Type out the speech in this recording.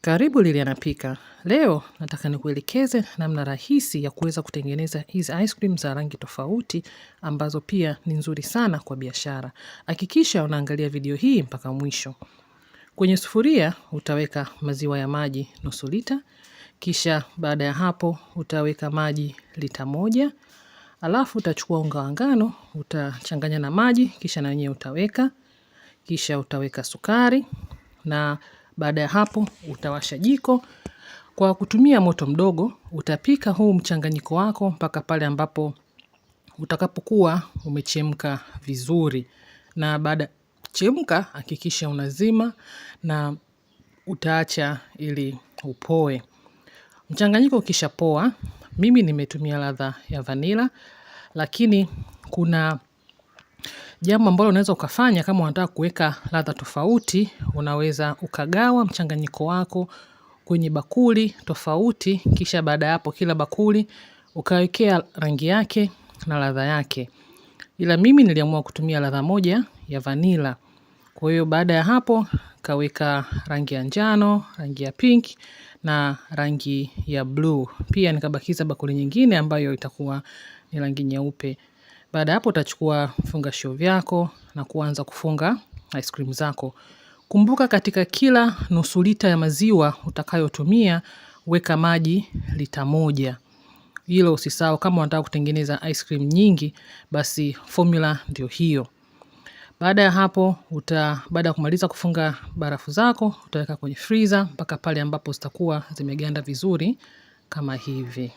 Karibu Liliana Pika. Leo nataka nikuelekeze namna rahisi ya kuweza kutengeneza hizi ice cream za rangi tofauti ambazo pia ni nzuri sana kwa biashara. Hakikisha unaangalia video hii mpaka mwisho. Kwenye sufuria utaweka maziwa ya maji nusu lita, kisha baada ya hapo utaweka maji lita 1, alafu utachukua unga wa ngano utachanganya na maji, kisha na wenyewe utaweka, kisha utaweka sukari na baada ya hapo utawasha jiko kwa kutumia moto mdogo. Utapika huu mchanganyiko wako mpaka pale ambapo utakapokuwa umechemka vizuri. Na baada chemka, hakikisha unazima na utaacha ili upoe. Mchanganyiko ukishapoa, mimi nimetumia ladha ya vanila, lakini kuna jambo ambalo unaweza ukafanya kama unataka kuweka ladha tofauti, unaweza ukagawa mchanganyiko wako kwenye bakuli tofauti, kisha baada ya hapo kila bakuli ukawekea rangi yake na ladha yake. Ila mimi niliamua kutumia ladha moja ya vanila. Kwa hiyo baada ya hapo kaweka rangi ya njano, rangi ya pink na rangi ya blue. Pia nikabakiza bakuli nyingine ambayo itakuwa ni rangi nyeupe. Baada hapo utachukua vifungashio vyako na kuanza kufunga ice cream zako. Kumbuka katika kila nusu lita ya maziwa utakayotumia weka maji lita 1. Hilo usisahau kama unataka kutengeneza ice cream nyingi basi formula ndio hiyo. Baada ya hapo baada ya kumaliza kufunga barafu zako utaweka kwenye freezer mpaka pale ambapo zitakuwa zimeganda vizuri kama hivi.